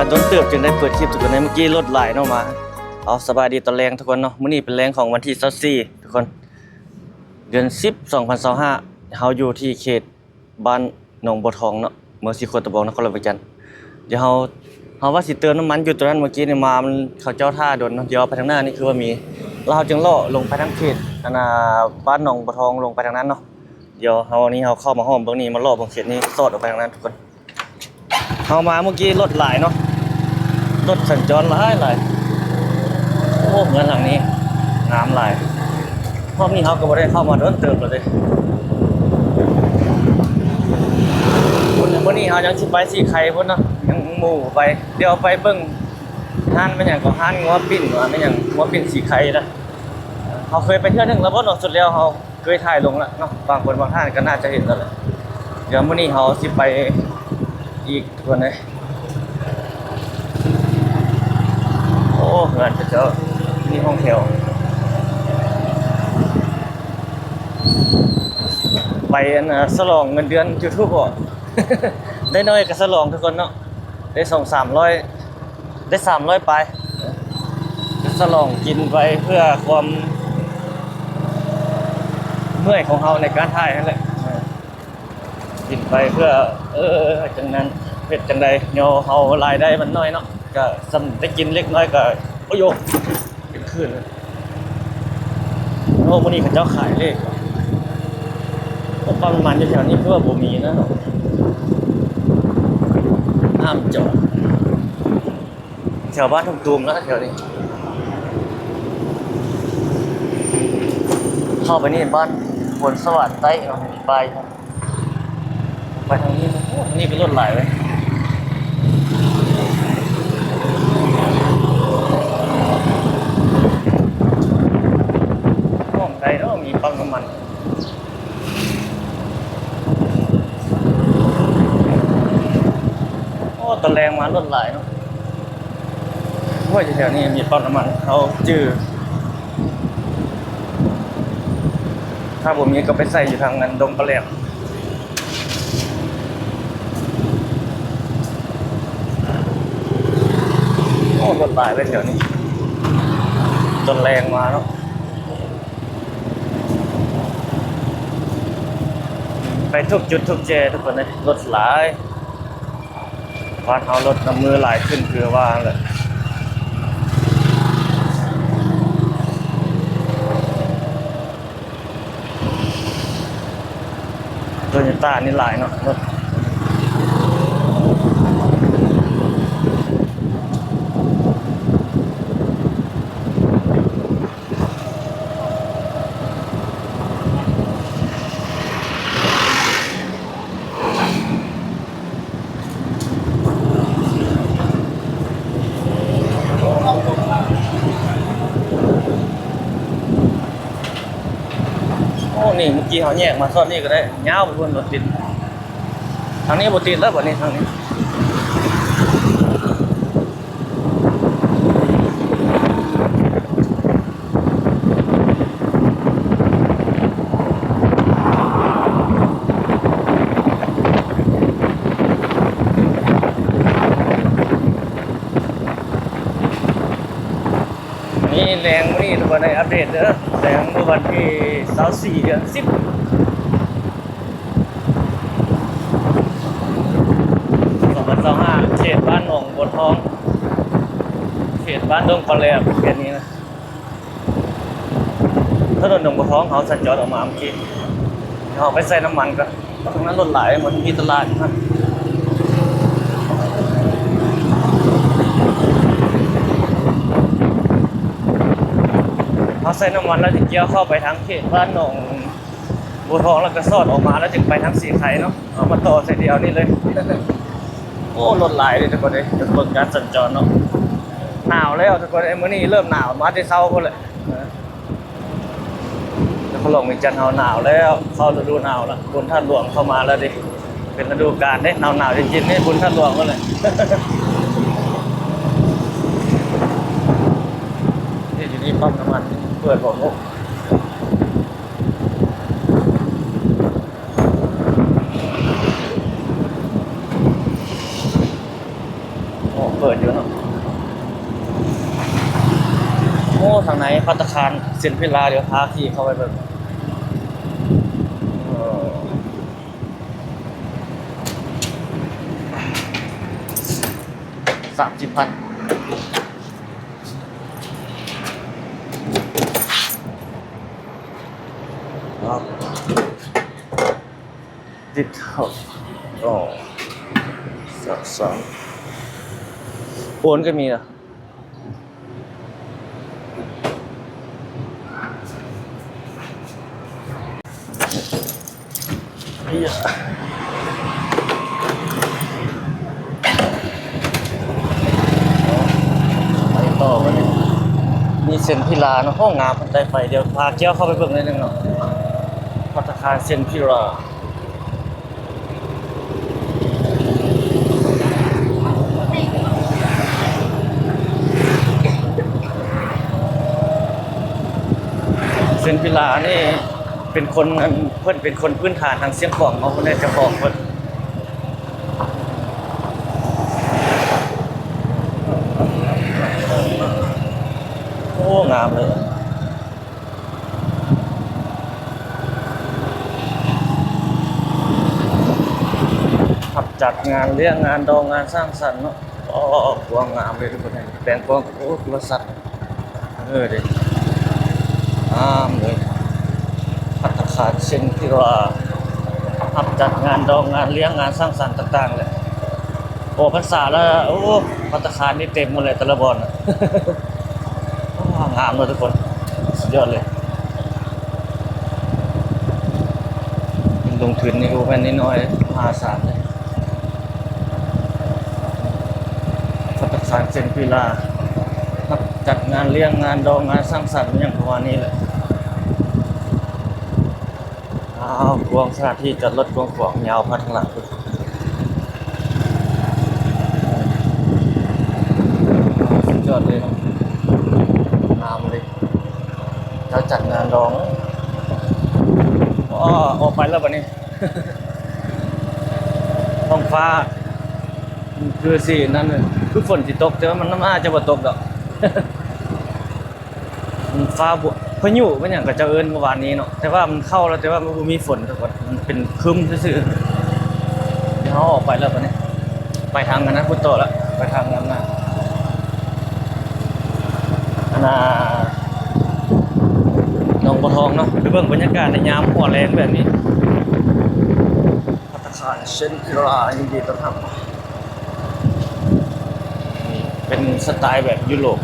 ດົນເຕີບຈຶ່ງໄດ້ເປີດຄລິບທຸກຄົນເນາະ ເມື່ອກີ້ລົດຫຼາຍເນາະມາ. ເອົາ ສະບາຍດີຕອນແລງທຸກຄົນເນາະ ມື້ນີ້ເປັນແລງຂອງວັນທີຊາວສີ່ ທຸກຄົນ ເດືອນສິບ ສອງພັນຊາວຫ້າ ເຮົາຢູ່ທີ່ເຂດ ບ້ານໜອງບົວທອງເນາະ ເມືອງສີໂຄດຕະບອງ ນະຄອນຫຼວງວຽງຈັນ. ດຽວເຮົາ ເຮົາວ່າຊິເຕີມນ້ຳມັນຢູ່ຕົວນັ້ນ ເມື່ອກີ້ນີ້ມາ ມັນ ເຂົາເຈົ້າຖ້າດົນເນາະ. ດຽວໄປທາງໜ້ານີ້ຄືວ່າມີ ແລ້ວເຮົາຈຶ່ງເລາະລົງໄປທາງເຂດ ອັນນ່າ ບ້ານໜອງບົວທອງ ລົງໄປທາງນັ້ນເນາະ. ດຽວເຮົານີ້ ເຮົາເຂົ້າມາຮອດເບື້ອງນີ້ ມາເລາະເບິ່ງເຂດນີ້ ສອດອອກໄປທາງນັ້ນທຸກຄົນ. ເຮົາມາເມື່ອກີ້ລົດຫຼາຍເນາະ ລົດສັນຈອນຫຼາຍໆ. ໂອ້ ເຮືອນຫຼັງນີ້ງາມຫຼາຍ. ຮອບນີ້ເຮົາກໍບໍ່ໄດ້ເຂົ້າມາດົນເຕີບແລ້ວເດ້. ມື້ນີ້ເຮົາຍັງຊິໄປສີໄຄພຸ້ນເນາະ ຍັງໝູ່ໄປ. ດຽວໄປເບິ່ງຮ້ານແມ່ນຫຍັງກໍ ຮ້ານງົວປີ້ນວ່າແມ່ນຫຍັງ ງົວປີ້ນສີໄຄນະ. ເຮົາເຄີຍໄປເທື່ອໜຶ່ງແລ້ວບໍ່ເນາະ ສຸດແລ້ວເຮົາ ເຄີຍຖ່າຍລົງລະເນາະ ບາງຄົນບາງທ່ານກໍໜ້າຈະເຫັນແລ້ວແຫຼະ. ດຽວມື້ນີ້ເຮົາຊິໄປອີກທຸກຄົນເອີຍ. ໂອ້ ເຮືອນເຂົາເຈົ້າມີຫ້ອງແຖວ ໄປ ອັນນ່າ ສະຫຼອງເງິນເດືອນຢູທູບບໍ? ໄດ້ໜ້ອຍກໍສະຫຼອງທຸກຄົນເນາະ ໄດ້ສອງສາມຮ້ອຍ ໄດ້ສາມຮ້ອຍປາຍ ສະຫຼອງກິນໄປເພື່ອຄວາມເມື່ອຍຂອງເຮົາໃນການຖ່າຍຫັ້ນແຫຼະ. ເອີ ກິນໄປເພື່ອ ເອີ ຈັ່ງນັ້ນ ເຮັດຈັ່ງໃດ ຍອເຮົາລາຍໄດ້ມັນໜ້ອຍເນາະ ກະສ່ຳໄດ້ກິນເລັກນ້ອຍກະ ໂອ້ໂຍ ເປັນຄືນ. ໂອ້ ມື້ນີ້ເຂົາເຈົ້າຂາຍເລກ. ໂອ້ ປ້ຳນ້ຳມັນຢູ່ແຖວນີ້ຄືວ່າບໍ່ມີນະ ຫ້າມຈອດ. ແຖວບ້ານທຸງຕູມນະ ແຖວນີ້ ເຂົ້າໄປນີ້ບ້ານໂພນສະຫວັນໃຕ້ເນາະ ມີປ້າຍ. ໄປທາງນີ້ ໂອ້ ທາງນີ້ກໍລົດຫຼາຍເວີຍ. ຫ້ອງໃດເນາະ ມີປ້ຳນ້ຳມັນ. ໂອ້ ຕອນແລງມາລົດຫຼາຍເນາະ. ໂອ້ຍ ແຖວນີ້ມີປ້ຳນ້ຳມັນ ເຮົາຈື່. ຖ້າບໍ່ມີກໍໄປໃສ່ຢູ່ທາງນັ້ນ ດົງປາແຫຼມ. ໂອ້ ລົດຫຼາຍເວີຍແຖວນີ້ ຕອນແລງມາເນາະ. ໄປທຸກຈຸດທຸກແຈທຸກຄົນເອີຍ ລົດຫຼາຍ. ບ້ານເຮົາລົດນຳມືຫຼາຍຂຶ້ນຄືວ່າແຫຼະ. ໂຕໂຍຕ້ານີ້ຫຼາຍເນາະ ລົດ. ໂອ້ ນີ້ເມື່ອກີ້ເຮົາແຍກມາຊ່ອນນີ້ກໍໄດ້ ຍາວໄປພຸ້ນລົດຕິດ. ທາງນີ້ບໍ່ຕິດແລ້ວ ບັດນີ້ທາງນີ້. ນີ້ແລງມື້ນີ້ທຸກຄົນໄດ້ອັບເດດເດີ ແລງມື້ວັນທີຊາວສີ່ ເດືອນສິບ ສອງພັນຊາວຫ້າ ເຂດບ້ານໜອງບົວທອງ ເຂດບ້ານດົງປາແຫຼມ ເຂດນີ້ນະ. ຖະໜົນໜອງບົວທອງ ເຮົາສັນຈອນອອກມາເມື່ອກີ້ ເຮົາໄປໃສ່ນ້ຳມັນກ່ອນ. ເພາະທາງນັ້ນລົດຫຼາຍ ມັນມີຕະຫຼາດຢູ່ຫັ້ນ. ເຮົາໃສ່ນ້ຳມັນແລ້ວ ຊິກ່ຽວເຂົ້າໄປທາງເຂດບ້ານໜອງບົວທອງ ແລ້ວກໍສອດອອກມາ ແລ້ວຈຶ່ງໄປທາງສີໄຄເນາະ. ເອົາມາຕໍ່ໃສ່ດຽວນີ້ເລີຍ. ໂອ້ ລົດຫຼາຍເດ້ທຸກຄົນເອີຍ. ເບິ່ງການສັນຈອນເນາະ. ໜາວແລ້ວທຸກຄົນເອີຍ. ມື້ນີ້ເລີ່ມໜາວມາແຕ່ເຊົ້າພຸ້ນແຫຼະ. ນະຄອນຫຼວງວຽງຈັນເຮົາໜາວແລ້ວ ເຂົ້າລະດູໜາວລະ ບຸນທາດຫຼວງເຂົ້າມາແລ້ວເດ້ ເປັນລະດູການເດ້ ໜາວໆ ເຢັນໆ ນີ້ບຸນທາດຫຼວງພຸ້ນແຫຼະ. ນີ້ຢູ່ນີ້ປ້ຳນ້ຳມັນເປີດບໍ່ຮູ້. ໂອ້ ເປີດຢູ່ເນາະ. ໂອ້ ທາງໃນພັດຕາຄານເຊັນວິລາ ດຽວພາຂີ່ເຂົ້າໄປເບິ່ງ. ເອີ ສາມສິບພັນ. ຕິດເຂົ້າ ອໍ ສາມ ສາມ ໂອນກໍມີນະ. ໄປຕໍ່ບັດນີ້ ມີເຊັນວິລາເນາະ. ໂອ້ ງາມ ເພິ່ນໄດ້ໄຟ. ດຽວພາກ່ຽວເຂົ້າໄປເບິ່ງໜ້ອຍໜຶ່ງເນາະ ພັດຕາຄານເຊັນວິລາ. ເຊັນວິລານີ້ເປັນຄົນ ອັນ ເພິ່ນເປັນຄົນພື້ນຖານທາງຊຽງຂວາງເນາະ ເພິ່ນເປັນເຈົ້າຂອງເພິ່ນ. ໂອ້ ງາມເລີຍ. ຮັບຈັດງານລ້ຽງ ງານດອງ ງານສັງສັນເນາະ. ໂອ້ ກວ້າງງາມເລີຍທຸກຄົນ. ແປງກວ້າງ ໂອ້ ຄືວ່າຊັດ. ເອີເດ້ ງາມເລີຍ. ພັດຕາຄານເຊັນວິລາ ຮັບຈັດງານດອງ ງານລ້ຽງ ງານສັງສັນຕ່າງໆແຫຼະ. ອອກພັນສາແລ້ວ ໂອ້ ພັດຕາຄານນີ້ເຕັມໝົດເລີຍແຕ່ລະບ່ອນນະ. ວ້າວ ງາມເນາະທຸກຄົນ ສຸດຍອດເລີຍ. ເພິ່ນລົງທຶນນີ້ບໍ່ແມ່ນນ້ອຍໆເດ້ ມະຫາສານເດ້. ພັດຕາຄານເຊັນວິລາ ຮັບຈັດງານລ້ຽງ ງານດອງ ງານສັງສັນ ຫຍັງປະມານນີ້ແຫຼະ. ອ້າວ ກວ້າງ ສະຖານທີ່ຈອດລົດກວ້າງຂວາງ ຍາວມາທາງຫຼັງພຸ້ນ. ສຸດຍອດເລີຍເນາະ ງາມເລີຍ. ເຈົ້າຈັດງານດອງ. ອໍ ອອກໄປແລ້ວບັດນີ້. ທ້ອງຟ້າຄືຊິນັ້ນ ຄືຝົນຊິຕົກ ແຕ່ວ່າມັນ ມັນອາດຈະບໍ່ຕົກດອກ. ຟ້າບົວ ພາຍຸແມ່ນຫຍັງເຂົາເຈົ້າເອີ້ນເມື່ອວານນີ້ເນາະ ແຕ່ວ່າມັນເຂົ້າແລ້ວ ແຕ່ວ່າມັນບໍ່ມີຝົນທຸກຄົນ ມັນເປັນຄຶ້ມຊື່ໆ. ດຽວເຮົາອອກໄປແລ້ວບັດນີ້ ໄປທາງອັນນັ້ນພຸ້ນຕໍ່ລະ ໄປທາງນັ້ນນະ ອັນນ່າ ໜອງບົວທອງເນາະ. ໄປເບິ່ງບັນຍາກາດໃນຍາມຫົວແລງແບບນີ້. ພັດຕາຄານເຊັນວິລາ ຍິນດີຕ້ອນຮັບ. ເປັນສະໄຕແບບຢູໂຣບ.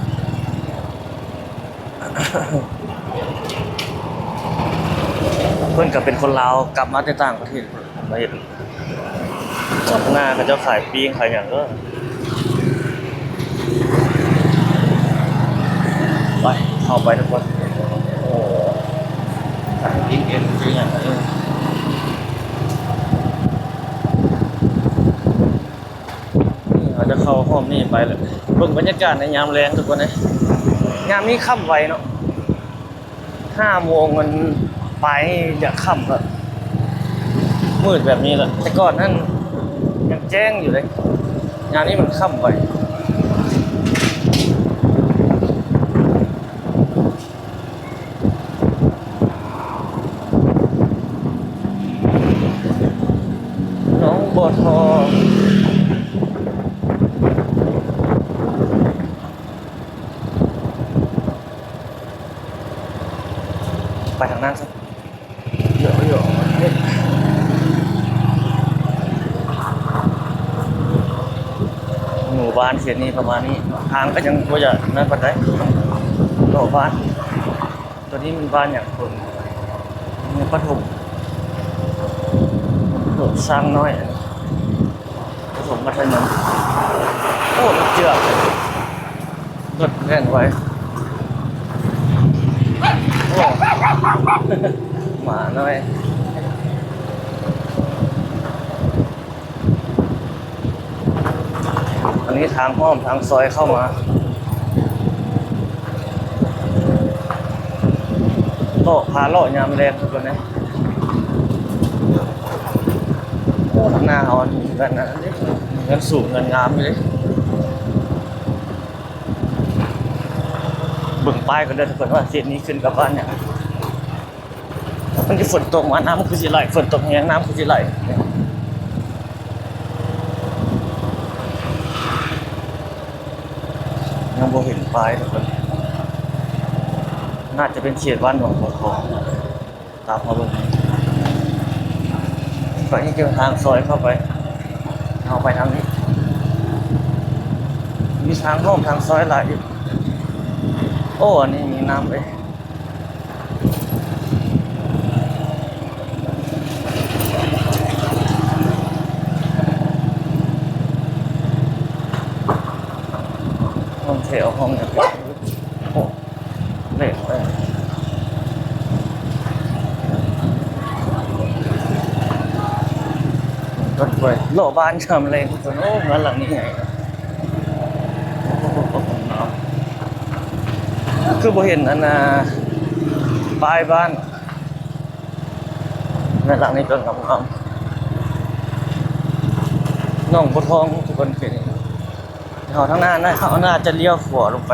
ເພິ່ນກໍເປັນຄົນລາວ ກັບມາແຕ່ຕ່າງປະເທດພຸ້ນ ມາເຮັດ ນາເຂົາເຈົ້າຂາຍປີ້ງຂາຍຫຍັງເດີ. ໄປ ເຂົ້າໄປທຸກຄົນ. ໂອ້ ຂາຍປີ້ງເອັນ ປີ້ງຫຍັງເດີ. ເຮົາຈະເຂົ້າຮ່ອມນີ້ໄປແລ້ວ ເບິ່ງບັນຍາກາດໃນຍາມແລງທຸກຄົນເອີຍ. ຍາມນີ້ຄ່ຳໄວເນາະ ຫ້າໂມງມັນປາຍ ຢາກຄ່ຳແລ້ວ ມືດແບບນີ້ແຫຼະ. ແຕ່ກ່ອນນັ້ນຍັງແຈ້ງຢູ່ເດ້ ຍາມນີ້ມັນຄ່ຳໄວ. ໜອງບົວທອງ ໄປທາງນັ້ນຊະ. ເຍາະໆ ໝູ່ບ້ານເຂດນີ້ປະມານນີ້ ທາງກໍຍັງບໍ່ຢາກນັ້ນປານໃດ ນອກບ້ານ. ຕົວນີ້ມັນບ້ານຫຍັງເບິ່ງ ປະຖົມ ປະຖົມຊ້າງນ້ອຍ ປະຖົມມັດທະຍົມ. ໂອ້ ລົດເຈື່ອນ ລົດແລ່ນໄວ. ໂອ້ ໝານ້ອຍ. ອັນນີ້ທາງອ້ອມທາງຊອຍເຂົ້າມາ ເລາະ ພາເລາະຍາມແລງທຸກຄົນເອີຍ. ໂອ້ ທາງໜ້າເຮົາມີເຮືອນອັນນັ້ນເດ້ ເຮືອນສູງເຮືອນງາມຢູ່ເດ້. ເບິ່ງປ້າຍກ່ອນເດີທຸກຄົນ ວ່າເຂດນີ້ຂຶ້ນກັບບ້ານຫຍັງ. ມັນຊິຝົນຕົກມາ ນ້ຳຄືຊິໄຫຼ, ຝົນຕົກແຮງ ນ້ຳຄືຊິໄຫຼ. ຍັງບໍ່ເຫັນປ້າຍທຸກຄົນ. ໜ້າຈະເປັນເຂດບ້ານໜອງບົວທອງ. ຕາມເຮົາເບິ່ງ ໄປນີ້ເຈີທາງຊອຍເຂົ້າໄປ. ເຮົາໄປທາງນີ້ ມີທາງໂຄ້ງທາງຊອຍຫຼາຍຢູ່. ໂອ້ ອັນນີ້ມີນ້ຳເດ້. ຫ້ອງແຖວ ຫ້ອງຫຍັງ ໂອ້ ເລກເລີຍ. ເລາະບ້ານຍາມແລງ ໂອ້ ເຮືອນຫຼັງນີ້ໃຫຍ່. ຄືບໍ່ເຫັນອັນນ່າ ປ້າຍບ້ານ. ເຮືອນຫຼັງນີ້ກໍງາມໆ ໜອງບົວທອງທຸກຄົນ. ເຂດນີ້ເຮົາທາງໜ້ານະ ເຮົາໜ້າຈະລ້ຽວຂວາລົງໄປ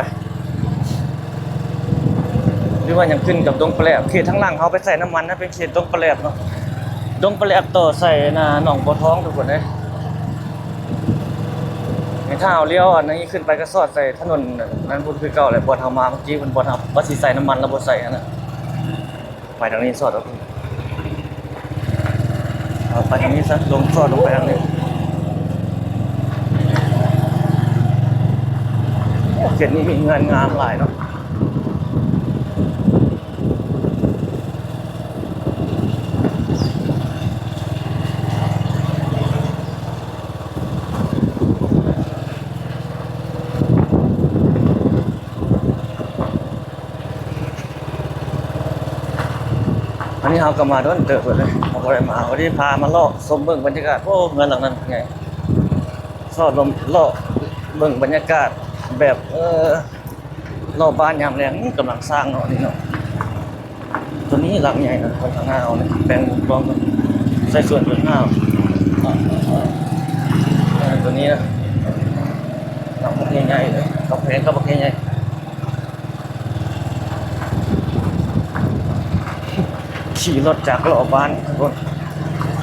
ຫຼືວ່າຍັງຂຶ້ນກັບດົງປະແຫຼບ. ເຂດທາງຫຼັງເຮົາໄປໃສ່ນ້ຳມັນນະ ເປັນເຂດດົງປະແຫຼບເນາະ, ດົງປະແຫຼບຕໍ່ໃສ່ໜາໜອງບົວທອງທຸກຄົນເອີຍ. ນີ້ຖ້າເຮົາລ້ຽວອັນນີ້ຂຶ້ນໄປກໍສອດໃສ່ຖະໜົນນັ້ນພຸ້ນຄືເກົ່າແຫຼະ, ບ່ອນເຮົາມາເມື່ອກີ້ ບ່ອນເຮົາວ່າຊິໃສ່ນ້ຳມັນແລ້ວບໍ່ໃສ່ຫັ້ນນະ. ໄປທາງນີ້ສອດເອົາ ເອົາໄປທາງນີ້ຊະ ລົງ ສອດລົງໄປທາງນີ້. ໂອ້ ເຂດນີ້ມີເຮືອນງາມຫຼາຍເນາະ. ອັນນີ້ເຮົາກໍມາດົນເຕີບແລ້ວເດ້ ເຮົາບໍ່ໄດ້ມາ. ພໍດີພາມາເລາະຊົມເບິ່ງບັນຍາກາດ. ໂອ້ ເຮືອນຫຼັງນັ້ນໃຫຍ່. ຊອດລົມເລາະເບິ່ງບັນຍາກາດແບບ ເອີ ລອບບ້ານຍາມແລງ. ນີ້ກຳລັງສ້າງເນາະ ນີ້ເນາະ. ຕົວນີ້ຫຼັງໃຫຍ່ນະ ຂ້າງໜ້າເຮົານີ້ ແບ່ງກອງກັນໃສ່ສວນເພິ່ນຫາວ. ເອີ ຕົວນີ້ນະ ຫຼັງບັກໃຫຍ່ໆເລີຍ ກຳແພງກໍບັກໃຫຍ່ໆ. ຂີ່ລົດຈັກເລາະບ້ານທຸກຄົນ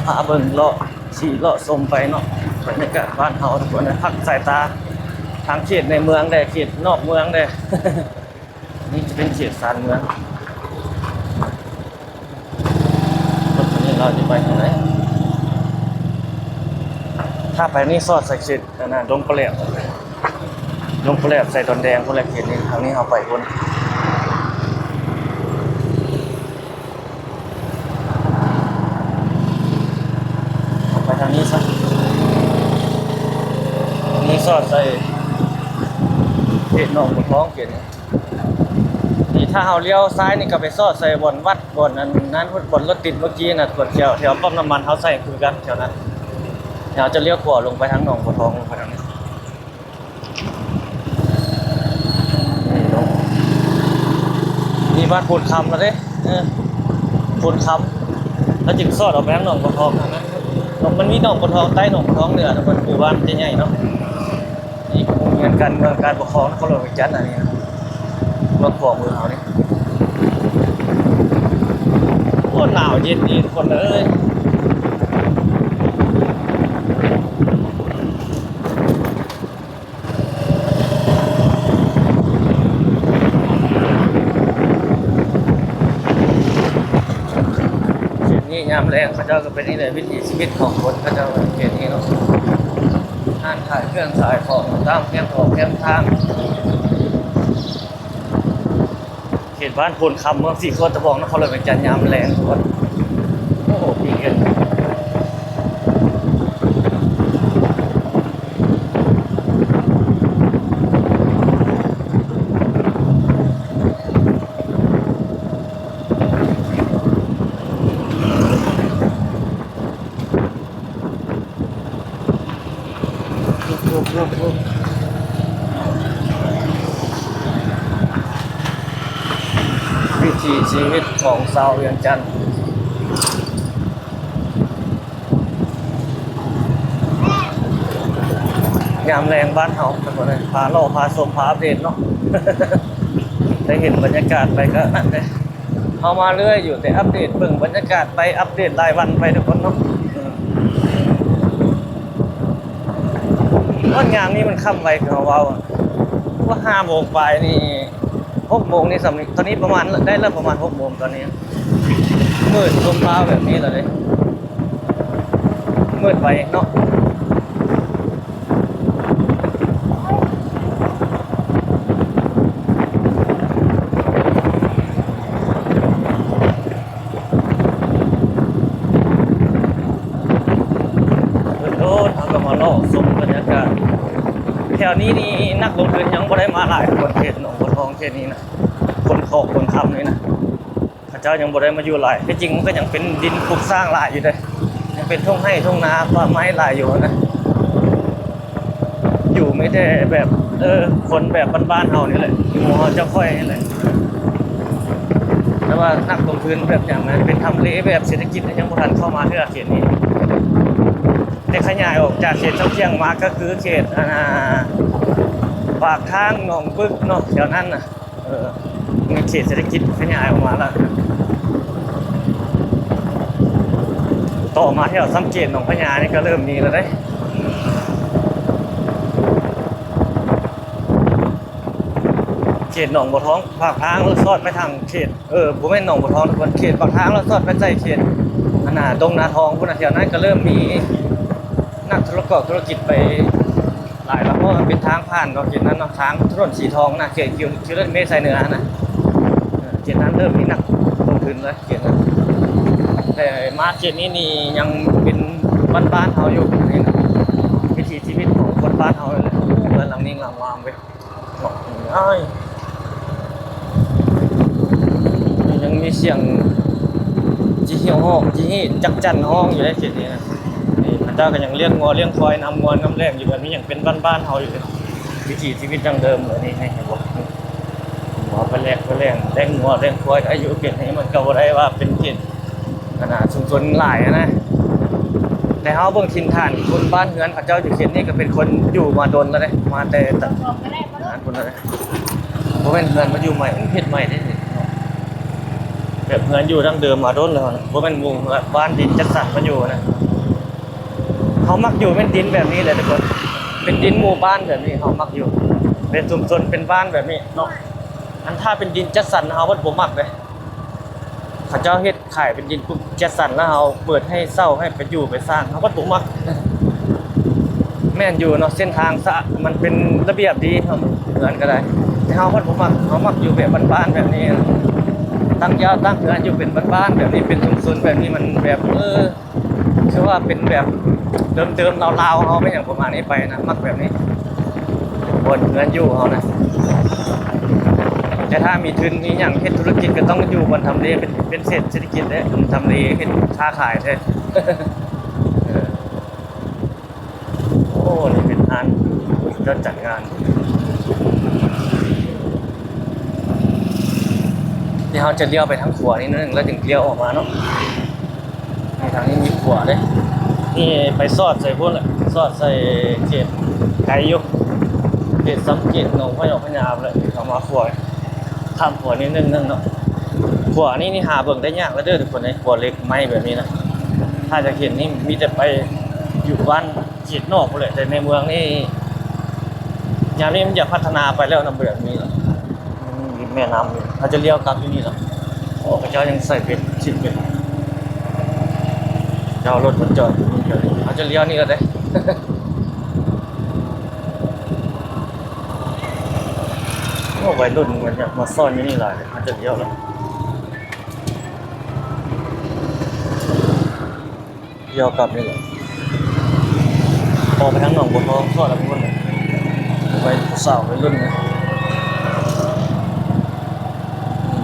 ພາເບິ່ງເລາະ ຂີ່ເລາະຊົມໄປເນາະ ບັນຍາກາດບ້ານເຮົາທຸກຄົນ ພັກສາຍຕາ ທັງເຂດໃນເມືອງແດ່ ເຂດນອກເມືອງແດ່. ນີ້ຈະເປັນເຂດຊານເມືອງ. ລົດຄັນນີ້ລາວຈະໄປທາງໃດ? ຖ້າໄປນີ້ສອດໃສ່ເຂດ ອັນນັ້ນ ດົງປະແຫຼບ ດົງປະແຫຼບ ໃສ່ດອນແດງພຸ້ນແຫຼະ. ເຂດນີ້ ທາງນີ້ເຮົາໄປພຸ້ນ ເຮົາໄປທາງນີ້ຊະ. ນີ້ສອດໃສ່ເຂດໜອງບົວທອງ ເຂດນີ້. ນີ້ຖ້າເຮົາລ້ຽວຊ້າຍນີ້ກໍໄປສອດໃສ່ບ່ອນວັດ ບ່ອນອັນນັ້ນ ບ່ອນລົດຕິດເມື່ອກີ້ນະ ແຖວ ແຖວປ້ຳນ້ຳມັນເຮົາໃສ່ຄືກັນແຖວນັ້ນ. ເຮົາຈະລ້ຽວຂວາລົງໄປທາງໜອງບົວທອງ ລົງໄປທາງນີ້. ນີ້ເນາະ ນີ້ບ້ານໂພນຄຳແລ້ວເດ້. ເອີ ໂພນຄຳ ແລ້ວຈຶ່ງສອດອອກໄປທາງໜອງບົວທອງທາງນັ້ນ. ມັນມີໜອງບົວທອງໃຕ້ ໜອງບົວທອງເໜືອ ທຸກຄົນ ໝູ່ບ້ານຈະໃຫຍ່ເນາະ. ນີ້ໂຮງຮຽນການເມືອງ ການປົກຄອງນະຄອນຫຼວງວຽງຈັນ ອັນນີ້ນະ ເມືອງຂວາມືເຮົານີ້. ໂອ້ ໜາວເຢັນດີທຸກຄົນເອີຍ. ເຂດນີ້ຍາມແລງເຂົາເຈົ້າກໍເປັນນີ້ແຫຼະ ວິຖີຊີວິດຂອງຄົນເຂົາເຈົ້າເຂດນີ້ເນາະ. ຮ້ານຂາຍເຄື່ອງຂາຍຂອງຕາມແຄມຂອງແຄມທາງ. ເຂດບ້ານໂພນຄຳ ເມືອງສີໂຄດຕະບອງ ນະຄອນຫຼວງວຽງຈັນ ຍາມແລງທຸກຄົນ. ໂອ້ໂຫ ປີກເຫັນ. ວິຖີຊີວິດຂອງຊາວວຽງຈັນ ຍາມແລງບ້ານເຮົາ ທຸກຄົນເອີຍ. ພາເລາະ ພາຊົມ ພາອັບເດດເນາະ. ໄດ້ເຫັນບັນຍາກາດໄປກໍນັ້ນເດ້ ເຮົາມາເລື້ອຍຢູ່ ແຕ່ອັບເດດເບິ່ງບັນຍາກາດໄປ ອັບເດດລາຍວັນໄປທຸກຄົນເນາະ. ເອີ ໂອ້ຍ ຍາມນີ້ມັນຄ່ຳໄວ ຄືເຮົາເວົ້າ ວ່າຫ້າໂມງປາຍນີ້ ຫົກໂມງນີ້ສ່ຳນີ້ ຕອນນີ້ປະມານ ໄດ້ແລ້ວປະມານຫົກໂມງຕອນນີ້ ມືດລົມລາວແບບນີ້ແລ້ວເດ້ ມືດໄວເນາະ. ໂດນໆ ເຮົາກໍມາເລາະຊົມບັນຍາກາດ ແຖວນີ້ນີ້ນັກລົງທຶນຍັງບໍ່ໄດ້ມາຫຼາຍ ທຸກຄົນ ເຂດໜອງບົວທອງເຂດນີ້ນະ ຄົນຂອກຄົນຄຳນີ້ນະ ເຂົາເຈົ້າຍັງບໍ່ໄດ້ມາຢູ່ຫຼາຍ ທີ່ຈິງມັນກໍຍັງເປັນດິນປຸກສ້າງຫຼາຍຢູ່ເດ້ ຍັງເປັນທົ່ງໄຮ່ທົ່ງນາປ່າໄມ້ຫຼາຍຢູ່ນະ ຢູ່ມີແຕ່ແບບ ເອີ ຄົນແບບບ້ານໆເຮົານີ້ແຫຼະ ໝູ່ເຮົາເຈົ້າຂ້ອຍນີ້ແຫຼະ ແຕ່ວ່ານັກລົງທຶນແບບຫຍັງນະ ເປັນທຳເລແບບເສດຖະກິດ ຍັງບໍ່ທັນເຂົ້າມາເທື່ອເຂດນີ້ ແຕ່ຂະຫຍາຍອອກຈາກເຂດຊຳຈຽງມາກໍຄືເຂດ ອັນນ່າ ປາກທາງ ໜອງບຶກເນາະ ແຖວນັ້ນນະ. ເອີ ມີເຂດເສດຖະກິດຂະຫຍາຍອອກມາແລ້ວ ຕໍ່ມາແຖວຊຳເກດໜອງພະຍານີ້ກໍເລີ່ມມີແລ້ວເດ້ ເຂດໜອງບົວທອງ ປາກທາງລະສອດໄປທາງເຂດ ເອີ ບໍ່ແມ່ນໜອງບົວທອງທຸກຄົນ ເຂດປາກທາງລະສອດໄປໃສ່ເຂດ ອັນນ່າ ດົງນາທອງພຸ້ນນະ ແຖວນັ້ນກໍເລີ່ມມີນັກທຸລະກອກທຸລະກິດໄປ ຫຼາຍແລ້ວ ເພາະວ່າມັນເປັນທາງຜ່ານເນາະ ເຂດນັ້ນເນາະ ທາງຖະໜົນສີທອງນະ ເຂດ ເຂດ ເຂດເລີດເມໄຊເໜືອຫັ້ນນະ ເອີ ເຂດນັ້ນເລີ່ມມີນັກລົງທຶນແລ້ວ ເຂດນັ້ນ ແຕ່ມາເຂດນີ້ນີ້ຍັງເປັນບ້ານໆເຮົາຢູ່ ນີ້ນະ ວິຖີຊີວິດຂອງຄົນບ້ານເຮົານີ້ແຫຼະ ເຮືອນຫຼັງນີ້ຫຼັງງາມເວີຍ ເນາະ ອ້າຍ ຍັງມີສຽງຈີ່ຮ້ອງ ຈີ່ ຈັກຈັ່ນຮ້ອງຢູ່ໃນເຂດນີ້ນະ ນີ້ເຂົາເຈົ້າກໍຍັງລ້ຽງງົວລ້ຽງຄວາຍນຳງວນນຳແລງຢູ່ ແບບນີ້ຍັງເປັນບ້ານໆເຮົາຢູ່ເດ້ ວິຖີຊີວິດດັ້ງເດີມເລີຍນີ້ ເຫັນບໍ່ ເອົາໄປແລກໄປແລ້ງ ລ້ຽງງົວລ້ຽງຄວາຍ ອາຍຸເຂດນີ້ມັນກໍບໍ່ໄດ້ວ່າເປັນເຂດ ອັນນ່າ ຊຸມຊົນຫຼາຍຫັ້ນນະ ແຕ່ເຮົາເບິ່ງຖິ່ນຖານຄົນບ້ານເຮືອນເຂົາເຈົ້າຢູ່ເຂດນີ້ ກໍເປັນຄົນຢູ່ມາດົນແລ້ວເດ້ ມາແຕ່ ແຕ່ ອັນພຸ້ນແລ້ວເດ້ ບໍ່ແມ່ນເຮືອນມາຢູ່ໃໝ່ ເຮັດໃໝ່ເດ້ ແບບເຮືອນຢູ່ດັ້ງເດີມມາດົນແລ້ວນະ ບໍ່ແມ່ນໝູ່ບ້ານດິນຈັດສັນມາຢູ່ນະ ເຮົາມັກຢູ່ແມ່ນດິນແບບນີ້ແຫຼະທຸກຄົນ ເປັນດິນໝູ່ບ້ານແບບນີ້ເຮົາມັກຢູ່ ເປັນຊຸມຊົນເປັນບ້ານແບບນີ້ເນາະ ອັນຖ້າເປັນດິນຈັດສັນເຮົາບໍ່ ບໍ່ມັກເດ້ ເຂົາເຈົ້າເຮັດ ຂາຍເປັນດິນປຸບຈັດສັນ ແລ້ວເຮົາເປີດໃຫ້ເຊົ່າໃຫ້ໄປຢູ່ໄປສ້າງ ເຮົາກໍບໍ່ມັກ ແມ່ນຢູ່ເນາະ ເສັ້ນທາງສະ ມັນເປັນລະບຽບດີ ເຮືອນກໍໄດ້ ແຕ່ເຮົາພັດບໍ່ມັກ ເຮົາມັກຢູ່ແບບບ້ານໆແບບນີ້ ຕັ້ງຢາວຕັ້ງເຮືອນຢູ່ເປັນບ້ານໆແບບນີ້ ເປັນຊຸມຊົນແບບນີ້ ມັນແບບ ເອີ ຄືວ່າເປັນແບບເດີມໆລາວໆເຮົາ ເປັນຫຍັງປະມານນີ້ໄປນະ ມັກແບບນີ້ ບ່ອນເຮືອນຢູ່ເຮົານະ ແຕ່ຖ້າມີທຶນມີຫຍັງເຮັດທຸລະກິດກໍຕ້ອງຢູ່ບ່ອນທຳເລເປັນ ເປັນເຂດເສດຖະກິດເດ້ ທຳເລເຮັດຄ້າຂາຍເດ້ ເອີ ໂອ້ ນີ້ເປັນຮ້ານຈັດ ຈັດງານ ທີ່ເຮົາຈະລ້ຽວໄປທາງຂວານິດໜຶ່ງ ແລ້ວຈຶ່ງລ້ຽວອອກມາເນາະ. ນີ້ທາງນີ້ມີຂົວເດ້ ນີ້ໄປສອດໃສ່ພຸ້ນແຫຼະ ສອດໃສ່ເຂດໄກຢູ່ ເຂດຊຳເກດ ໜອງພະຍອງພະຍາພຸ້ນແຫຼະ ເຂົ້າມາຂົວ ຂ້າມຂົວນິດໜຶ່ງເນາະ. ຂົວນີ້ນີ້ຫາເບິ່ງໄດ້ຍາກແລ້ວເດີທຸກຄົນເອີຍ ຂົວເຫຼັກໄມ້ແບບນີ້ນະ ຖ້າຢາກເຫັນນີ້ມີແຕ່ໄປຢູ່ບ້ານເຂດນອກພຸ້ນແຫຼະ ແຕ່ໃນເມືອງນີ້ ຍາມນີ້ມັນຢາກພັດທະນາໄປແລ້ວນະ ບໍ່ຢາກມີແລ້ວ. ມີແມ່ນ້ຳຢູ່ ເຮົາຈະລ້ຽວກັບຢູ່ນີ້ເນາະ. ໂອ້ ເຂົາເຈົ້າຍັງໃສ່ເບັດ ຊິດເບັດ ເຈົ້າລົດມາຈອດຢູ່ນີ້ເດີ ເຮົາຈະລ້ຽວນີ້ລະເດ້. ໂອ້ ໄວລຸ້ນມັນຢາກມາຊ້ອນຢູ່ນີ້ຫຼາຍ ເຮົາຈະລ້ຽວລະ ລ້ຽວກັບນີ້ແຫຼະ ພໍໄປທາງໜອງບົວທອງ ສອດລະພຸ້ນ ໄວ ຜູ້ສາວໄວລຸ້ນນະ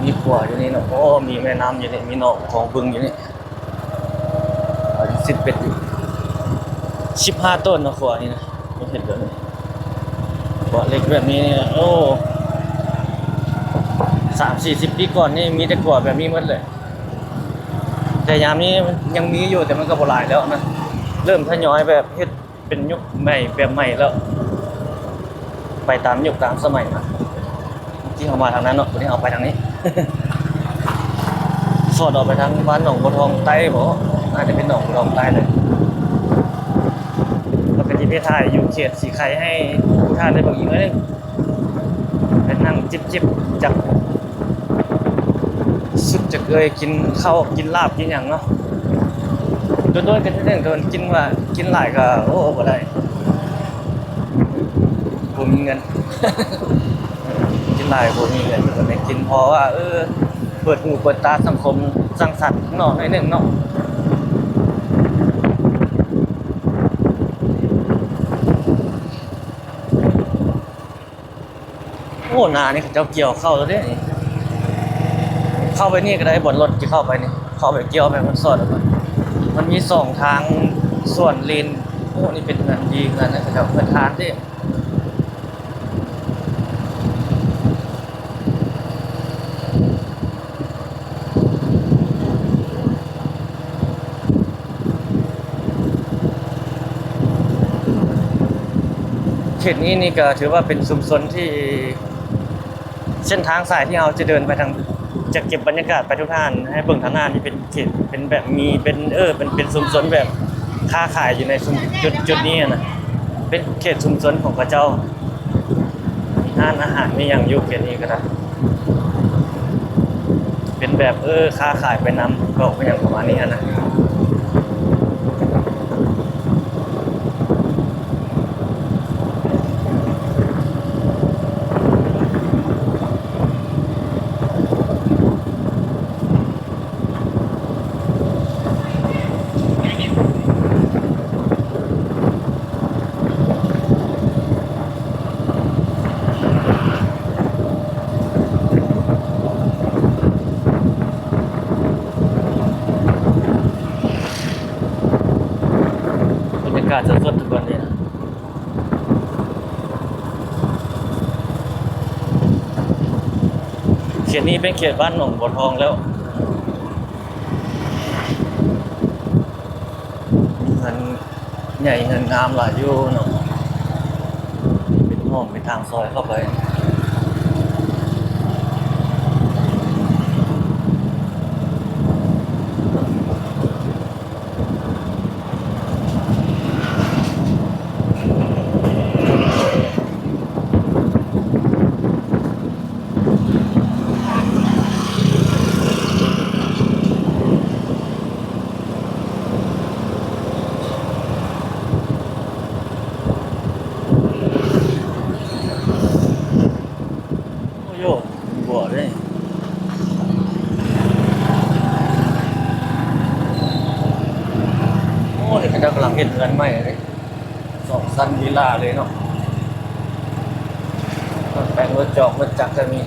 ມີຂົວຢູ່ນີ້ເນາະ. ໂອ້ ມີແມ່ນ້ຳຢູ່ນີ້ ມີໜອງຂອງບຶງຢູ່ນີ້ ຊິດເບັດຢູ່ ສິບຫ້າໂຕນເນາະ ຂົວນີ້ນະ ເຫັນແບບນີ້ ຂົວເຫຼັກແບບນີ້ ໂອ້ ສາມສີ່ສິບປີກ່ອນນີ້ ມີແຕ່ຂົວແບບນີ້ໝົດເລີຍ. ແຕ່ຍາມນີ້ຍັງມີຢູ່ ແຕ່ມັນກໍບໍ່ຫຼາຍແລ້ວນະ ເລີ່ມທະຍອຍແບບເຮັດເປັນຍຸກໃໝ່ ແບບໃໝ່ແລ້ວ ໄປຕາມຍຸກຕາມສະໄໝນະ. ທີ່ເຮົາມາທາງນັ້ນເນາະ, ບາດນີ້ເຮົາໄປທາງນີ້ ສອດອອກໄປທາງບ້ານໜອງບົວທອງໃຕ້ບໍ? ໜ້າຈະເປັນໜອງບົວທອງໃຕ້ເລີຍ. ແລ້ວກໍຊິໄປຖ່າຍຢູ່ເຂດສີໄຄໃຫ້ທຸກທ່ານໄດ້ເບິ່ງອີກໜ້ອຍໜຶ່ງ. ໄປນັ່ງຈິບໆ ຈັກສຸດຈັກເອີຍ ກິນເຂົ້າກິນລາບກິນຫຍັງເນາະ. ໂດນໆ ກໍເທື່ອໜຶ່ງ ໂດນກິນວ່າ ກິນຫຼາຍກໍ ໂອ້ ບໍ່ໄດ້ ບໍ່ມີເງິນ ກິນຫຼາຍບໍ່ມີເງິນ ກໍໄດ້ກິນພໍວ່າ ເອີ ເປີດຫູເປີດຕາສັງຄົມສັງສັນຂ້າງນອກໜ້ອຍໜຶ່ງເນາະ. ໂອ້ ນານີ້ເຂົາເຈົ້າກ່ຽວເຂົ້າແລ້ວເດ້. ເຂົ້າໄປນີ້ກໍໄດ້ ບ່ອນລົດຊິເຂົ້າໄປນີ້ ເຂົ້າໄປກ່ຽວໄປ ມັນສອດອອກມາ ມັນມີສອງທາງສວນເລນ. ໂອ້ ນີ້ເປັນເຮືອນດີ ເຮືອນເຂົາເຈົ້າ ເຮືອນທານເດ້. ເຂດນີ້ນີ້ກໍຖືວ່າເປັນຊຸມຊົນທີ່ ເສັ້ນທາງສາຍທີ່ເຮົາຈະເດີນໄປທາງ ຈະເກັບບັນຍາກາດໄປທຸກທ່ານໃຫ້ເບິ່ງທາງໜ້ານີ້ ເປັນເຂດ ເປັນແບບມີ ເປັນ ເອີ ເປັນ ເປັນຊຸມຊົນແບບຄ້າຂາຍຢູ່ໃນຊຸມ ຈຸດ ຈຸດນີ້ນະ ເປັນເຂດຊຸມຊົນຂອງເຂົາເຈົ້າ. ມີຮ້ານອາຫານມີຫຍັງຢູ່ເຂດນີ້ກໍໄດ້ ເປັນແບບ ເອີ ຄ້າຂາຍໄປນຳ ເວົ້າໄປຫຍັງປະມານນີ້ຫັ້ນນະ. ບັນຍາກາດສົດໆ ທຸກຄົນເລີຍ. ເຂດນີ້ເປັນເຂດບ້ານໜອງບົວທອງແລ້ວ. ເຮືອນໃຫຍ່ເຮືອນງາມຫຼາຍຢູ່ເນາະ ເປັນຫ້ອງເປັນທາງຊອຍເຂົ້າໄປ. ໂອ້ໂຫ ບົວເດ້. ໂອ້ ນີ້ເຂົາເຈົ້າກຳລັງເຮັດເຮືອນໃໝ່ເດ້ ສອງຊັ້ນວິລາເລີຍເນາະ. ແປງລົດຈອກລົດຈັກກໍມີ.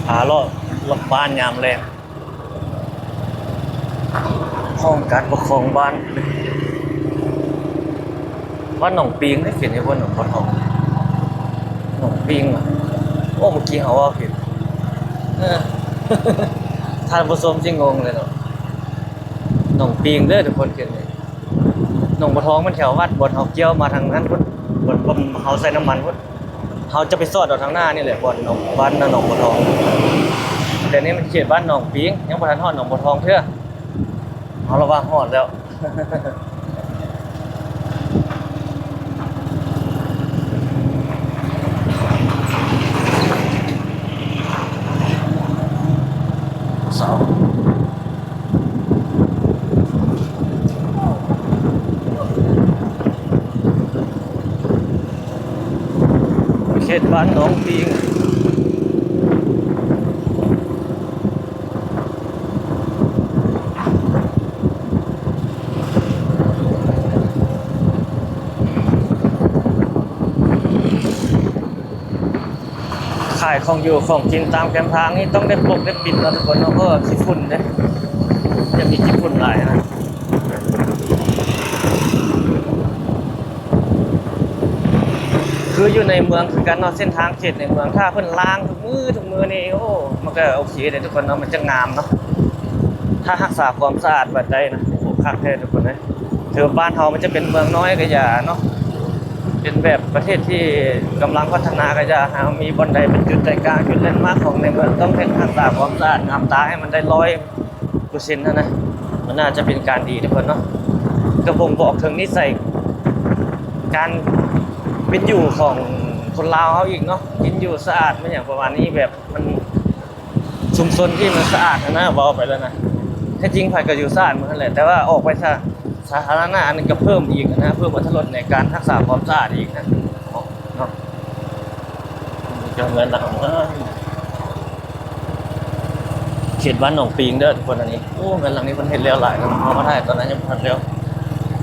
ພາເລາະລອບບ້ານຍາມແລງ. ຫ້ອງການປົກຄອງບ້ານ ບ້ານໜອງປີງເດ້ ເຂດນີ້ ບ້ານໜອງ ບ້ານເຮົາ ໜອງປີງຫວາ? ໂອ້ ເມື່ອກີ້ເຮົາເວົ້າຜິດ. ເອີ ທ່ານຜູ້ຊົມຊິງົງເລີຍເນາະ. ໜອງປີງເດີທຸກຄົນ ເຂດນີ້. ໜອງບົວທອງມັນແຖວວັດ ບ່ອນເຮົາກ່ຽວມາທາງນັ້ນພຸ້ນ ບ່ອນ ບ່ອນເຮົາໃສ່ນ້ຳມັນພຸ້ນ. ເຮົາຈະໄປສອດເອົາທາງໜ້ານີ້ແຫຼະ ບ່ອນໜອງ ບ້ານນາໜອງບົວທອງ. ແຕ່ນີ້ມັນເຂດບ້ານໜອງປີງ ຍັງບໍ່ທັນຮອດໜອງບົວທອງເທື່ອ. ເຮົາລະວ່າຮອດແລ້ວ. ສາວ ເຂດບ້ານໜອງປີງ ຂາຍຂອງຢູ່ຂອງກິນຕາມແຄມທາງນີ້ຕ້ອງໄດ້ປົກໄດ້ປິດເນາະທຸກຄົນເນາະ ເພາະວ່າຂີ້ຝຸ່ນເດ້ ຈະມີຂີ້ຝຸ່ນຫຼາຍນະ. ຄືຢູ່ໃນເມືອງຄືກັນເນາະ ເສັ້ນທາງເຂດໃນເມືອງ ຖ້າເພິ່ນລ້າງທຸກມື້ທຸກມື້ນີ້ ໂອ້ ມັນກໍໂອເຄເດ້ທຸກຄົນເນາະ ມັນຈະງາມເນາະ. ຖ້າຮັກສາຄວາມສະອາດບາດໃດນະ ໂອ້ ຄັກແທ້ທຸກຄົນເອີຍ. ຖືວ່າບ້ານເຮົາມັນຈະເປັນເມືອງນ້ອຍກະຢ່າເນາະ, ເປັນແບບປະເທດທີ່ກຳລັງພັດທະນາກະຢ່າ, ເຮົາມີບ່ອນໃດເປັນຈຸດໃຈກາງ ຈຸດແລນມາກຂອງໃນເມືອງ, ຕ້ອງເຮັດຮັກສາຄວາມສະອາດງາມຕາໃຫ້ມັນໄດ້ຮ້ອຍເປີເຊັນຫັ້ນນະ, ມັນໜ້າຈະເປັນການດີທຸກຄົນເນາະ. ກະບົ່ງບອກເຖິງນິໄສການເປັນຢູ່ຂອງຄົນລາວເຮົາອີກເນາະ, ກິນຢູ່ສະອາດ ແມ່ນຫຍັງປະມານນີ້, ແບບມັນ ຊຸມຊົນທີ່ມັນສະອາດຫັ້ນນະ ເວົ້າໄປແລ້ວນະ. ແທ້ຈິງໃຜກະຢູ່ສະອາດໝົດຫັ້ນແຫຼະ, ແຕ່ວ່າອອກໄປສາ ສາທາລະນະ ອັນນີ້ກະເພີ່ມອີກຫັ້ນນະ, ເພີ່ມອດຕະລົດໃນການຮັກສາຄວາມສະອາດອີກນະ ເນາະ. ເຂດບ້ານໜອງປິງເດີທຸກຄົນ. ອັນນີ້ ໂອ້ ເຮືອນຫຼັງນີ້ເພິ່ນເຮັດແລ້ວຫຼາຍເນາະ, ເຮົາມາຖ່າຍຕອນນັ້ນຍັງບໍ່ທັນແລ້ວ.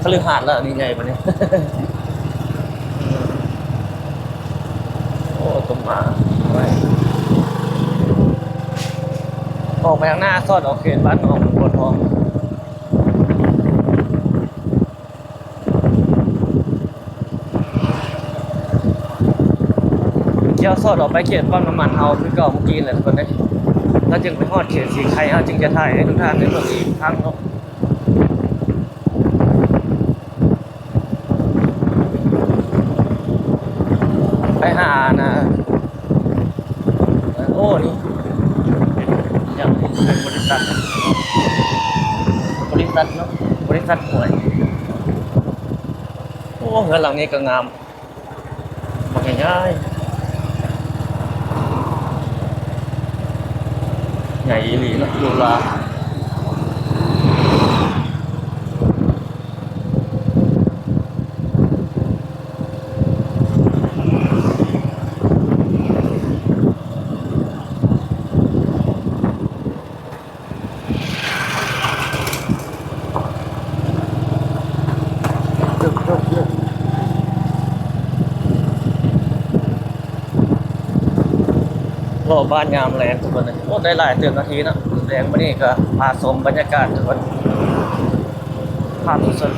ຄະລືຫາດລະ ອັນນີ້ໃຫຍ່ປານນີ້. ໂອ້ ຕົ້ນໝາກ ອອກໄປທາງໜ້າ ສອດອອກເຂດບ້ານໜອງບົວທອງ, ລ້ຽວສອດອອກໄປເຂດປ້ຳນ້ຳມັນເຮົາຄືເກົ່າເມື່ອກີ້ແຫຼະທຸກຄົນເອີຍ. ແລ້ວຈຶ່ງໄປຮອດເຂດສີໄຄ, ເຮົາຈຶ່ງຈະຖ່າຍໃຫ້ທຸກທ່ານໄດ້ເບິ່ງອີກຄັ້ງເນາະ. ໄປຫາອັນນ່າ ໂອ້ ນີ້ ເປັນຫຍັງນີ້ ເປັນບໍລິສັດ ບໍລິສັດເນາະ ບໍລິສັດຫວຍ. ໂອ້ ເຮືອນຫຼັງນີ້ກະງາມ ບັກໃຫຍ່ ໃຫຍ່ອີ່ຫຼີເນາະ ຫຼູຫຼາ. ເລາະບ້ານຍາມແລງທຸກຄົນເອີຍ. ໂອ້ ໄດ້ຫຼາຍເຕີບນາທີເນາະ, ແລງມື້ນີ້ກະພາຊົມບັນຍາກາດທຸກຄົນ. ພາບສົດ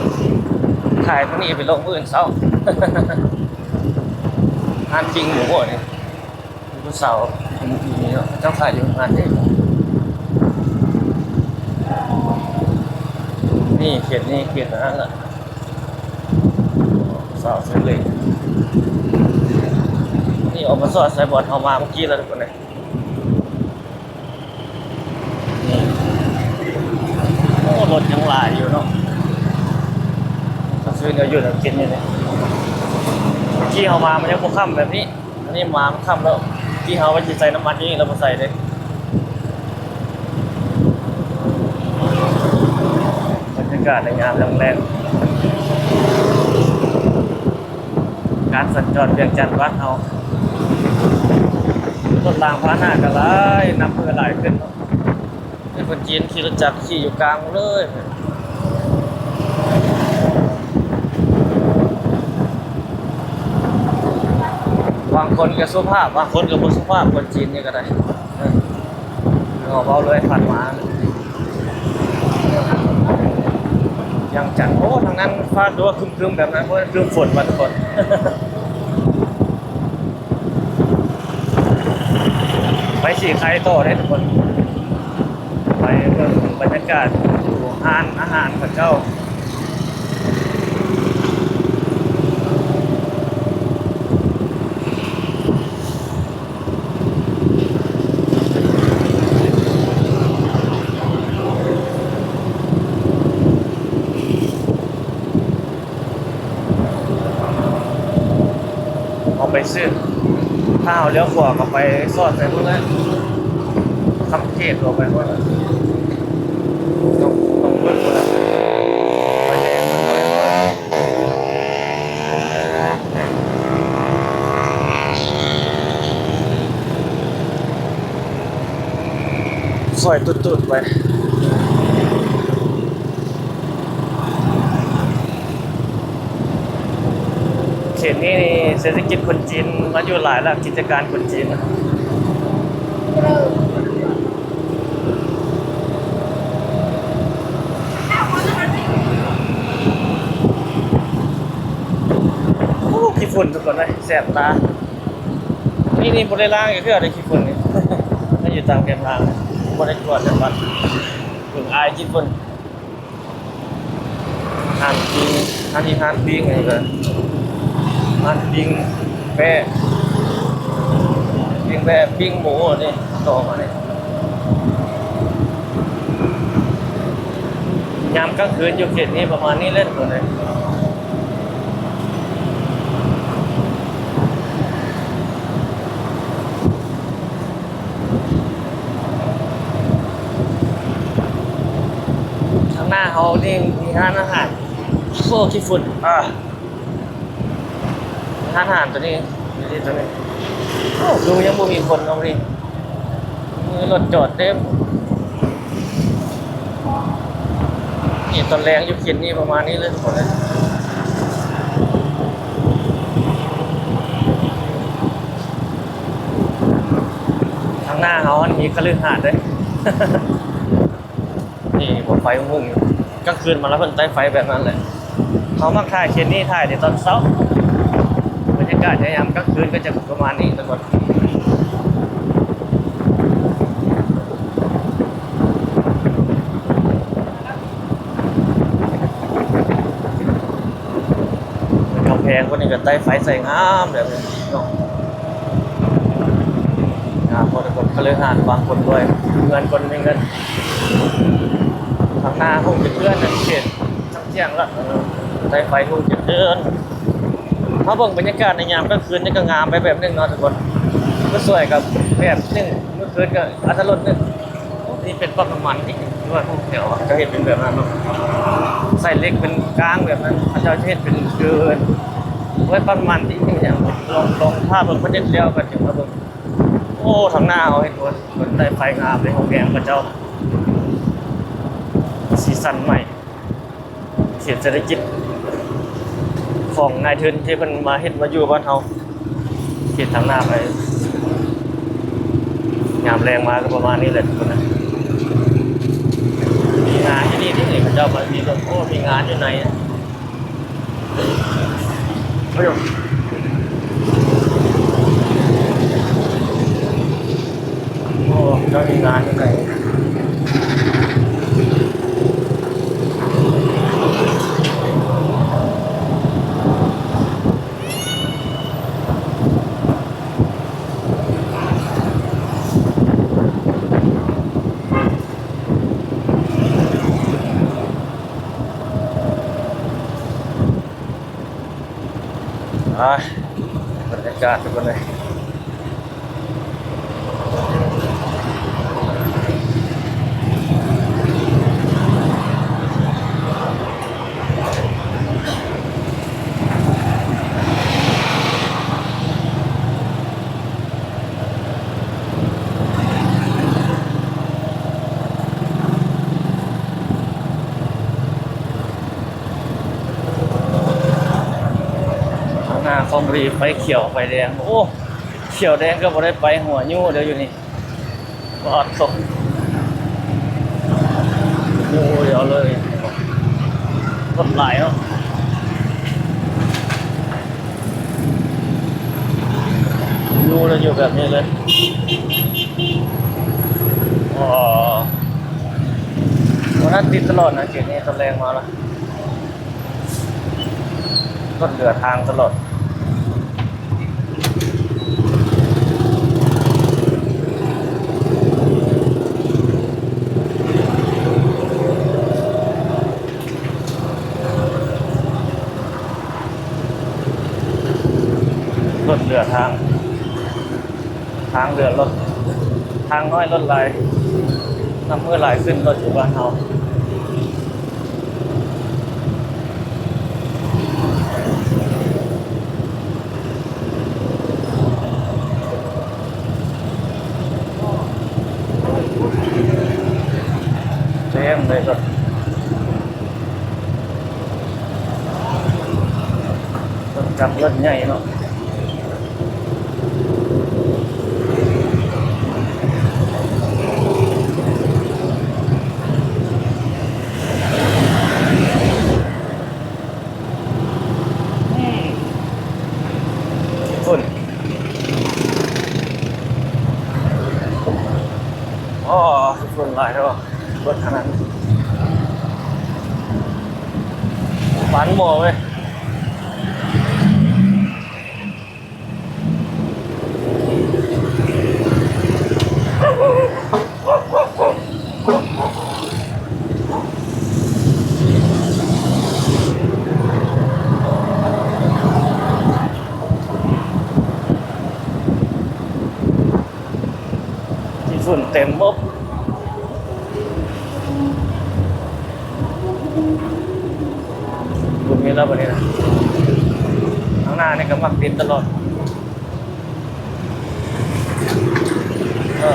ໆ ຖ່າຍມື້ນີ້ໄປລົງມື້ອື່ນເຊົ້າ. ຮ້ານປີ້ງໝູນີ້ ມື້ເສົາ ເຫັນອີ່ນີ້ເນາະ ເຂົາເຈົ້າຂາຍຢູ່ຮ້ານເດ້. ນີ້ເຂດນີ້ເຂດອັນນັ້ນລະ ສາວເຊເລັກ. ນີ້ອອກມາສອດໃສ່ບ່ອນເຮົາມາເມື່ອກີ້ລະທຸກຄົນເອີຍ. ນີ້ ໂອ້ ລົດຍັງຫຼາຍຢູ່ເນາະ, ກະຊື້ແນວຢູ່ແນວກິນຢູ່ນີ້. ເມື່ອກີ້ເຮົາມາມັນຍັງບໍ່ຄ່ຳແບບນີ້, ອັນນີ້ມາມັນຄ່ຳແລ້ວ. ທີ່ເຮົາວ່າຊິໃສ່ນ້ຳມັນຢູ່ນີ້ ລະບໍ່ໃສ່ເດ້. ບັນຍາກາດໃນຍາມແລງໆ ການສັນຈອນວຽງຈັນບ້ານເຮົາ, ລົດລາງພາຫະນະກະຫຼາຍ ນັບມື້ຫຼາຍຂຶ້ນເນາະ. ມີຄົນຈີນຂີ່ລົດຈັກຂີ່ຢູ່ກາງເລີຍ. ບາງຄົນກະສຸພາບ ບາງຄົນກະບໍ່ສຸພາບ, ຄົນຈີນນີ້ກະໄດ້. ເອີ ເວົ້າເລື້ອຍຜ່ານມາ ວຽງຈັນ. ໂອ້ ທາງນັ້ນຟ້າຄືວ່າຄຶ້ມໆແບບນັ້ນ, ບໍ່ແມ່ນຄຶ້ມຝົນວ່າທຸກຄົນ. ໄປສີໄຄຕໍ່ເດ້ທຸກຄົນ, ໄປເບິ່ງບັນຍາກາດຢູ່ຮ້ານອາຫານເຂົາເຈົ້າ. ເຮົາໄປຊື້ ຖ້າເຮົາລ້ຽວຂວາກະໄປສອດໃສ່ພຸ້ນແຫຼະ ຄຳເຂດ ອອກໄປພຸ້ນແຫຼະ ຕ້ອງ ຕ້ອງເບິ່ງພຸ້ນແຫຼະ ໄຟແດງ ຊອຍຕຸດໆໄປ. ເຂດນີ້ນີ້ເສດຖະກິດຄົນຈີນມາຢູ່ຫຼາຍລະ ກິດຈະການຄົນຈີນ. ໂອ້ ຂີ້ຝຸ່ນທຸກຄົນເອີຍ ແສບຕາ. ນີ້ ນີ້ບໍ່ໄດ້ລ້າງຈັກເທື່ອເດ້ ຂີ້ຝຸ່ນນີ້ ໄດ້ຢູ່ຕາມແຄມທາງ ບໍ່ໄດ້ກວດຈັກວັນ. ອາຍກິນເພິ່ນ ຮ້ານປີ້ງ ຮ້ານນີ້ຮ້ານປີ້ງ ອັນນີ້ກໍຮ້ານປີ້ງແປ້ ປີ້ງແປ້ ປີ້ງໝູນີ້ ຕໍ່ມານີ້ ຍາມກາງຄືນຢູ່ເຂດນີ້ປະມານນີ້ແຫຼະທຸກຄົນເອີຍ. ທາງໜ້າເຮົານີ້ມີຮ້ານອາຫານ ໂອ້ ຂີ້ຝຸ່ນ ອ່າ ຮ້ານອາຫານຕົວນີ້ ຕົວນີ້ ໂອ້ ດູຍັງບໍ່ມີຄົນເນາະນີ້ ມີລົດຈອດເຕັມ. ນີ້ຕອນແລງຢູ່ເຂດນີ້ປະມານນີ້ເລີຍທຸກຄົນເອີຍ. ທາງໜ້າເຮົາຫັ້ນມີຄະລືຫາດເດ້ ນີ້ ໄຟຮຸ່ງໆ ຢູ່ ກາງຄືນມາແລ້ວເພິ່ນໄຕ້ໄຟແບບນັ້ນແຫຼະ. ເຮົາມັກຖ່າຍເຂດນີ້ ຖ່າຍແຕ່ຕອນເຊົ້າ ບັນຍາກາດຍາມກາງຄືນກໍຈະປະມານນີ້ທຸກຄົນ. ກຳແພງພວກນີ້ກໍໄຕ້ໄຟໃສ່ງາມແບບນີ້ເນາະ ງາມພໍສົມຄວນ. ຄະລືຫາດບາງຄົນດ້ວຍ ເຮືອນຄົນມີເງິນ. ທາງໜ້າໂຮງເຮັດເຮືອນນັ້ນເຂດ ທາງແຈ້ງລະ ເອີ ໄດ້ໄຟຮູ້ຈັກເດີນ. ມາເບິ່ງບັນຍາກາດໃນຍາມກາງຄືນນີ້ກໍງາມໄປແບບໜຶ່ງເນາະທຸກຄົນ ກໍສວຍກັບແບບໜຶ່ງ ມື້ຄືນກໍອັດຕະລົດໜຶ່ງ. ໂອ້ ນີ້ເປັນປ້ຳນ້ຳມັນຕິ ຫຼືວ່າຫ້ອງແຖວ ເຂົາເຮັດເປັນແບບນັ້ນເນາະ ໃສ່ເຫຼັກເປັນກາງແບບນັ້ນ ເຂົາເຈົ້າຈະເຮັດເປັນຄືໄວ້ປ້ຳນ້ຳມັນຕິ ຫຍັງ ລອງ ລອງຖ້າເບິ່ງເພິ່ນເຮັດແລ້ວກໍຈຶ່ງມາເບິ່ງ. ໂອ້ ທາງໜ້າເຮົາເຫັນບໍ່ ເພິ່ນໄດ້ໄຟງາມເດ້ ໂຮງແຮມເຂົາເຈົ້າ ຊີຊັນໃໝ່ ເຂດເສດຖະກິດຂອງນາຍທຶນທີ່ເພິ່ນມາເຮັດມາຢູ່ບ້ານເຮົາ ເຂດທາງໜ້າໄປ. ຍາມແລງມາກໍປະມານນີ້ແຫຼະທຸກຄົນນະ ມີງານຢູ່ນີ້ເດ້ ເຂົາເຈົ້າມາມີລົດ ໂອ້ ມີງານຢູ່ໃນ ໂອ້ ເຈົ້າມີງານຢູ່ໃນ ອ່າ ບັນຍາກາດທຸກຄົນເອີຍ. ຂ້າງໜ້າຄອມບຸຣີໄຟຂຽວໄຟແດງ ໂອ້ ຂຽວແດງກໍບໍ່ໄດ້ໄປ ຫົວຍູ້ເດີຢູ່ນີ້ ປາດໂທ້ ຢູ່ດຽວເລີຍ ລົດຫຼາຍເນາະ ຢູ່ແລ້ວຢູ່ແບບນີ້ເລີຍ ອໍ ບໍ່ທັນຕິດຕະຫຼອດນະ ເຂດນີ້ຕອນແລງມາລະ ລົດເຫຼືອທາງຕະຫຼອດ ລົດເຫຼືອທາງ. ທາງເລື່ອນລົດ ທາງນ້ອຍລົດຫຼາຍ ນັບມື້ຫຼາຍຂຶ້ນລົດຢູ່ບ້ານເຮົາ ເຕັມເລີຍລົດ ລົດຈັກລົດໃຫຍ່ເນາະ. ຝຸ່ນ ອໍ ຝົນຫຼາຍແທ້ ເບິດຂະໜາດ. ຝັນບໍ່ເວີຍ. ຂີ້ຝຸ່ນເຕັມໝົດ. ບຸນມີແລ້ວບັດນີ້ນະ. ທາງໜ້ານີ້ກໍມັກຕິດຕະຫຼອດ. ເອີ.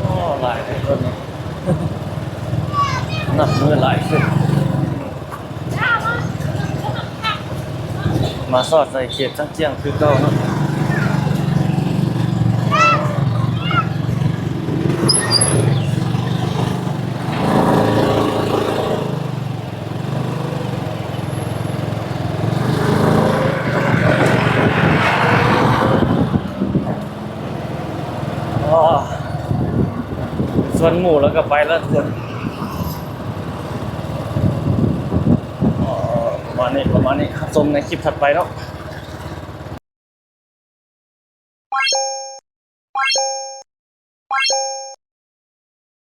ໂອ້ ຫຼາຍເດ້ຄົນນີ້ ນັບມື້ຫຼາຍຂຶ້ນ. ມາສອດໃສ່ເຂດຊຽງຂວາງຄືເກົ່າເນາະ. ອໍ ສ່ວນໝູ່ແລ້ວກໍໄປແລ້ວທຸກຄົນ. ອໍ ປະມານນີ້ ປະມານນີ້ ຮັບຊົມໃນຄລິບຖັດໄປເນາະ.